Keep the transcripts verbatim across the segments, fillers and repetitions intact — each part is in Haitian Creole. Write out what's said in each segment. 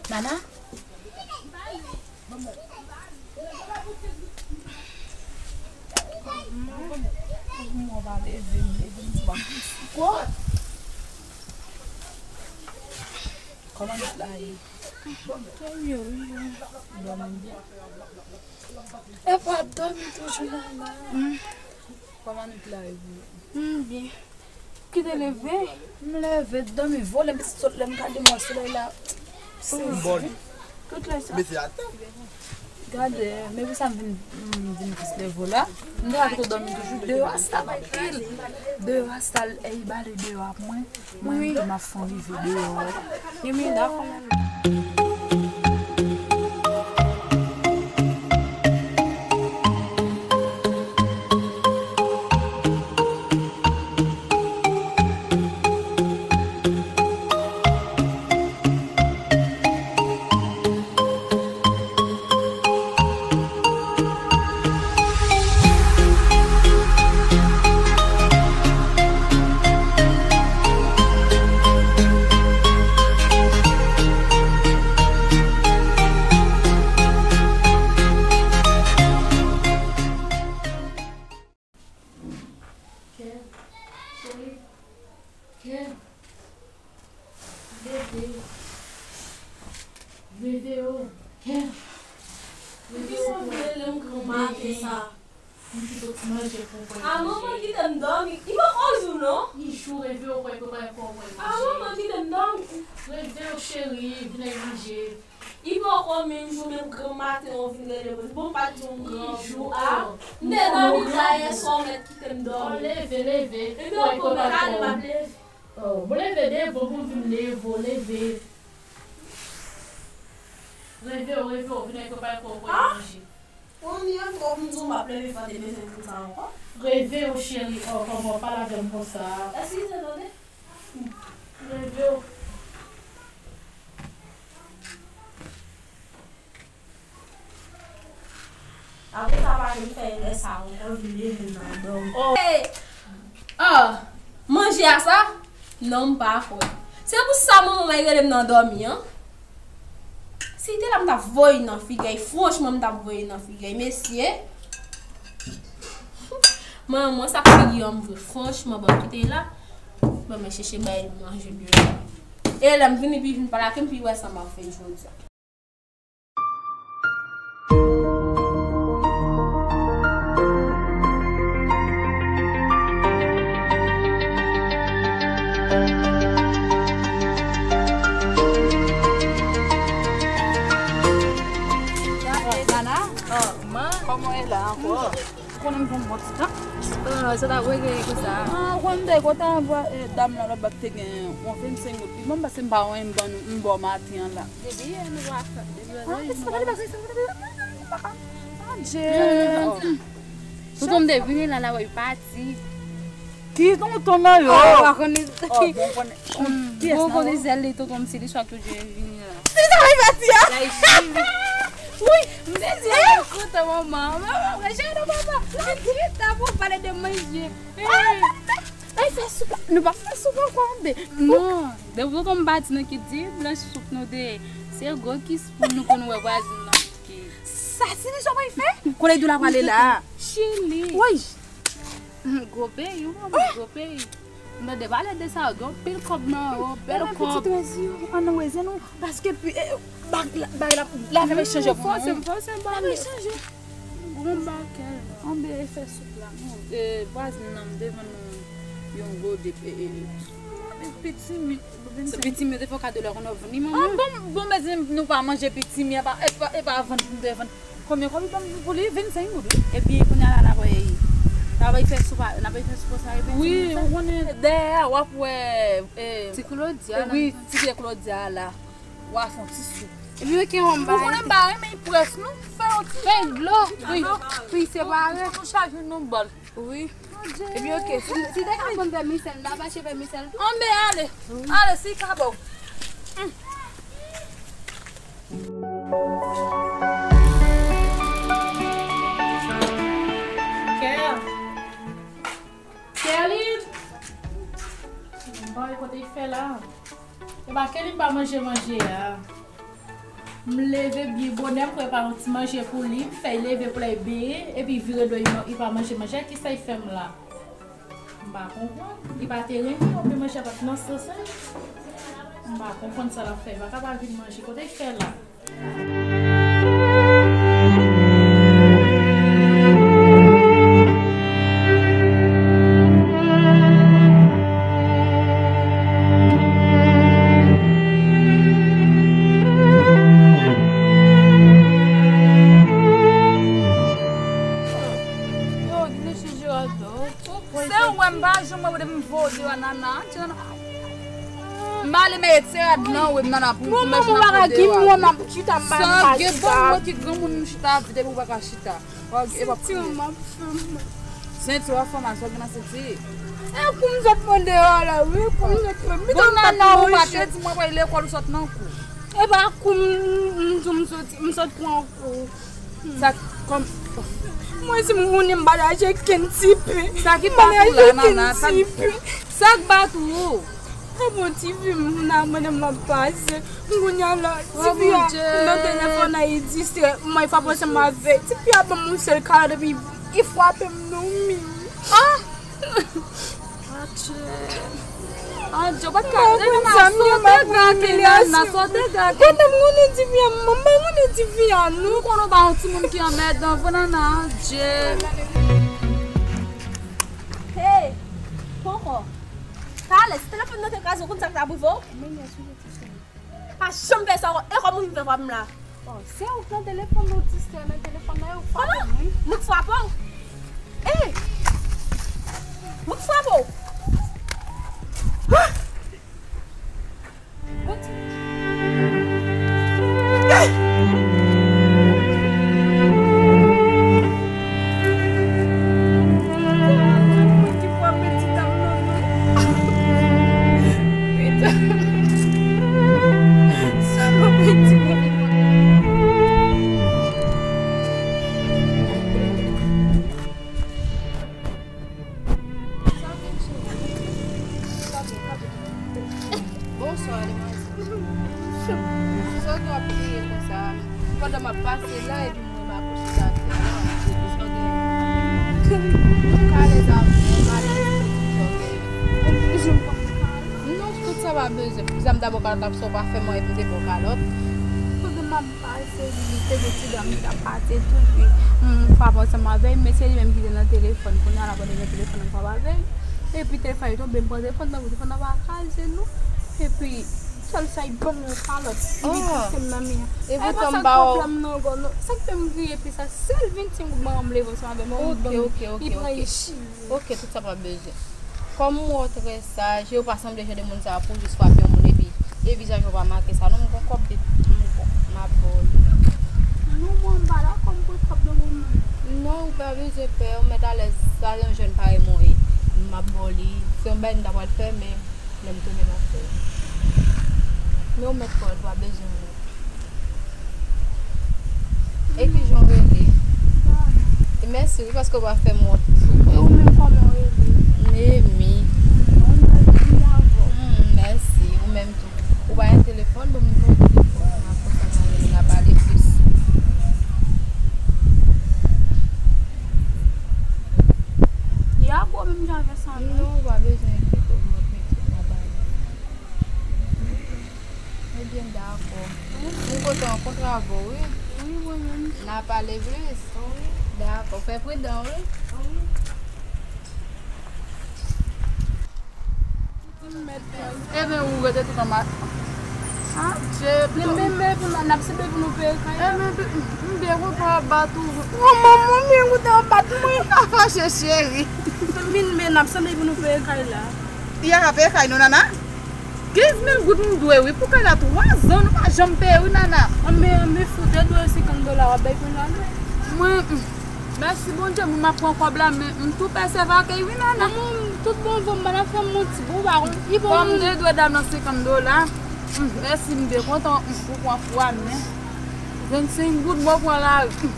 Nana? Kòman nèt la ye? Dòmi byen? Epa w ap dòmi toujou la la? Kòman nèt la ye pou ou? M byen. Kite leve. M leve, dòmi vole, m sot lè m gade mwa solèy la. Sezi. Tout lè sa. Mete atè. Gade, men pou sa m vin, m vin plis leve w la. M te ka kite w dòmi toujou. Deyò a sal anpil. Deyò a sal, e bale deyò ap mwen. Mwen menm tou m ap fè yon rive deyò. Wi, men dakò, manmi. Kè, cheri, kè, leve, leve o, kè, leve o. Depi w vle lè m gran maten sa. M kite w ti manje pou w pran. A, manman kite m dòmi. Li poko jou non. Li jou, reve o, kwè, prepare kò w, pran manje. A, manman kite m dòmi. Reve o, cheri, vin al manje. Li poko menm jou, menm gran maten, ou vin rele mwen. Bon, m pa t di w m gran jou a. M te dòmi la yè swa, ou mèt kite m dòmi. O, leve, leve. Epi ou konn kale m ap leve. O, bon, leve devan, bon, vin leve, leve. Reve o, reve o, vin al prepare kò w, pran manje. Mwen menm twò m di w m ap leve fò te bezwen pou sa ankò. Reve o cheri, o kòman w pale avè m konsa. Eskize tande. Reve o. Apre sa pa vin fè lè sa ankò vin leve m nan dòmi. O. Manje a sa? Non, m pa kwè. Se pou sa manman mwen rele m nan dòmi an. Si te la m t ap voye nan figi a, franchman m t ap voye nan figi a, mesye. Manman sa figi an m vre, franchman, bon, kite la. Bon, mwen chèche bay manje deyò. E lè m vini, pi vin pale ak m, pi wè sa m ap fè jodi a. Nana, kòman w ye la ankò? Konnen m fè yon bon ti tan. Ah, sa t ap regle konsa. Ah, ou konn de kote anba, eh, dam nan lòt bò te gen yon vennsenk goud. Li ban m pase m pa wè m ban nou, m ba w maten an la. Depi yè nou pa fè. Ah, men sa pa li pase, sa pa li pase. Adje. Tonton m te vini la, la wè li pati. Ki tonton nan yo? Ah, ou pa konnen. Oh, bon, konnen. Bon, konnen sèl li tonton m, se li chak jou vini la. Se sa li pati a? Wi, m te di, eh, kontan manman. Manman, mwen jere papa. Mwen di, ta pou pale de manje. Ay, fè soup la. Nou pa fè soup ankò, tande. Non, depi tonton m pati, nou ki di blanch soup nou te. Se gwo kis pou nou, pou nou wè vwazin nan. Sa, se li sa w fè? Kote di w la prale la? Chili. Wi. Gwo peyi, ou konprann, gwo peyi. M tande pale de sa, gen anpil kòb nan yo, bèl kòb. Pitit rezi yo, ou pa nan rezi nou, paske pi, eh, bag la, bag la, la fè chanje pou nou. Fòse m, fòse m pale. Fè chanje. Gon bakèl. Anbe e fè soup la, non. Eh, vwazin nan, m te vann yon, yon gode, eh, eh, eh, pitimi. Se pitimi yo te fè w kado lè konnen w vini, manman. Ah, bon, bon, mezanmi, nou pa manje pitimi, e pa, e pa, e pa vann pou m te vann. Konbyen kòb li ban m pou li? Vennsenk goud, wi. Epi kounye a la, n ap, n ap fè soup, n ap fè soup sa, e vennsenk goud sa? Wi, ou konnen, dèyè a, w ap wè, eh, ti Claudia la. Wi, ti Claudia la. W a fè yon ti soup. Epi, ok, w a m ba. Ou konnen m pa renmen près, non? Fè yon ti. Fè dlo. Wi. Wi, se pare. Nou chaje nou bòl. Wi. Epi, ok, si, si te ka konn fè misèl, m ta mache fè misèl tou. Anben, ale. Ale, si ka ba w. Kè. Kèlin. M pa wè kote l fè la. E pa Kèlin pa Manje manje a. M leve byen bonè, m prepare yon ti manje pou li, m fè l leve pou l al benyen, epi vire do li, li pa manje manje a, kisa l fè m la? M pa konprann. Li pa te renmen, oubyen manje a pa t nan sans li. M pa konprann sa l ap fè. Li pa ka pa vin manje. Kote l fè la? Yo, Gine Fitzgerald, se ou wè m pa janm wè w depi m voye w a Nana. M ale mete rad nan wè m Nana pou pou mèch nan voye w a. Sa gen bon mwen ki granmoun m chita depi ou pa ka chita. Senti w ap fè mal, sa gen nan senti. E kou m sot pran deyò la, wi, kou m sot pran. Bon, Nana, ou pa te di mwen pral lekòl, ou sot nan kou. E pa kou m, m, m, m sot, m sot pran kou. Sa k-, kòm. Mwen, si m gounen, m pa t achte kenn ti pen. Sa ki pa tou la, Nana? Sa k bat ou? Sa bon, ti fi m nan mande m ap pase. Kounye a la, ti fi a nan telefòn nan, li distrè. Mwen, fwa panse m avè. Ti fi a ban m yon sèl kado, epi li frape m nan mi. Ah! Adje. Adje, ou pa t ka. Nana, sa w te gate, Nana, sa w te gate. Pandan m konnen ti fi a, m pa konnen ti fi a, non. M konnen w pa yon timoun ki anmèdan, vre, Nana, adje. Hey! Poko. Talè, si telefòn nan te kraze, ou konn sa k t ap rive w? Pa janm fè sa ankò. E kòman ou vin fè frape m la? Oh, se ou k nan telefòn, ou distrè, men telefòn nan, ou frape m, wi. Mwen k frape w? Ey! Mwen k frape w? Ah! Bondye! Ey! Bonswa, demwazèl. Sa w ap kriye konsa? Pandan m ap pase la, epi m wè m akouche atè la, epi sa w gen? Ou ka alèz avè m, alèz, sa w gen? Non, tout sa pa bezwen. Pou sa m ta ba w kalòt, sa w pa fè m anyen pou m te ba w kalòt. Pandan m ap pase, li te gen ti dam ki t ap pase tou, epi m frape ansanm avè l, men se li menm ki te nan telefòn. Kounye a l ap rete nan telefòn, m frape avè l. Epi telefòn li tonbe, m pran telefòn nan, telefòn nan pa kraze, non. Epi, sèl sa, li ban m yon kalòt, epi li pouse m nan mi an. E poutan m ba w pwoblèm nan ankò, non. Sa k fè m kriye pi sa, sèl vennsenk goud m leve ansanm avè l, men m ban m, li pran li chire. Ok, tout sa pa bezwen. Kòm m wè w trè saj, e w pa sanble jan de moun sa a pou w jis frape yon moun epi e vizaj ou pa make sa non, m gon kòb de m ap ba w li. Non, mwen m pa dakò m pran kòb de moun. Non, ou pa bezwen pè, ou mèt alèz, sa yon jèn parèy mwen ye. M ap ba w li, se yon bagay m ta pral fè, men lè m tounen m ap fè l. Men ou mèt pran l, ou pa bezwen. E kijan w rele? E mèsi wi paske w pa fè m wont. E ou menm kòman w rele? Nemi. Hmm, mèsi, ou menm tou. Ou pa gen telefòn? Ban m nimewo telefòn ou, apre sa n a rele, n a pale plis. Li a gwo menm jan avè sa non? Non, ou pa bezwen enkyete w, m ap mete l, n a pale. Ebyen, dakò. M kontan rankontre avè w, wi. Wi, mwen menm. N a pale plis. Wi. Dakò. Fè pridan, wi. Wi. Ebyen, ou rete tout anba. Ah, Dye, men, men, men, pou n, n ap sanble pou nou peye kay la. Ebyen, m byen kontan w ap bat ou. Oh, manman, m byen kontan w ap bat mwen. Pa fache, cheri. Vin, men, n ap sanble pou nou peye kay la. Yè a peye kay nou, Nana? Kenz mil goud m dwe wi pou kay la, twa zan nou pa janm peye wi Nana. Anben, anben, fout, e dwe senkant dola w ap bay pou Nana. Mwen, m, mèsi Bondye, mwen m ap pran kòb la, men m tou pèsève ak li wi Nana. Mwen, tout bon vre, m pa nan fè m manti, bon, ou pa konn, li bon. Kòm m te dwe dam nan senkant dola, m, mèsi, m te kontan, m, pou pran fwa, men vennsenk goud, mwen pran lari.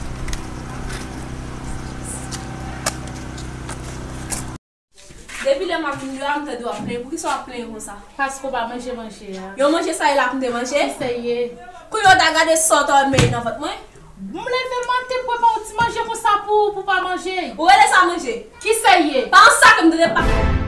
Depi lè m ap vin deyò a, m tande w ap plenyen. Poukisa w ap plenyen konsa? Paske w pa manje manje a. Yon manje sa e la pou m te manje? Kisèye? Kounye a w ta gade sa w ta wè m mete nan vant mwen? M leve maten pou pa yon ti manje konsa pou pou pa manje. Ou rele sa manje? Kisèye? Pa yon sa ke m tande pa.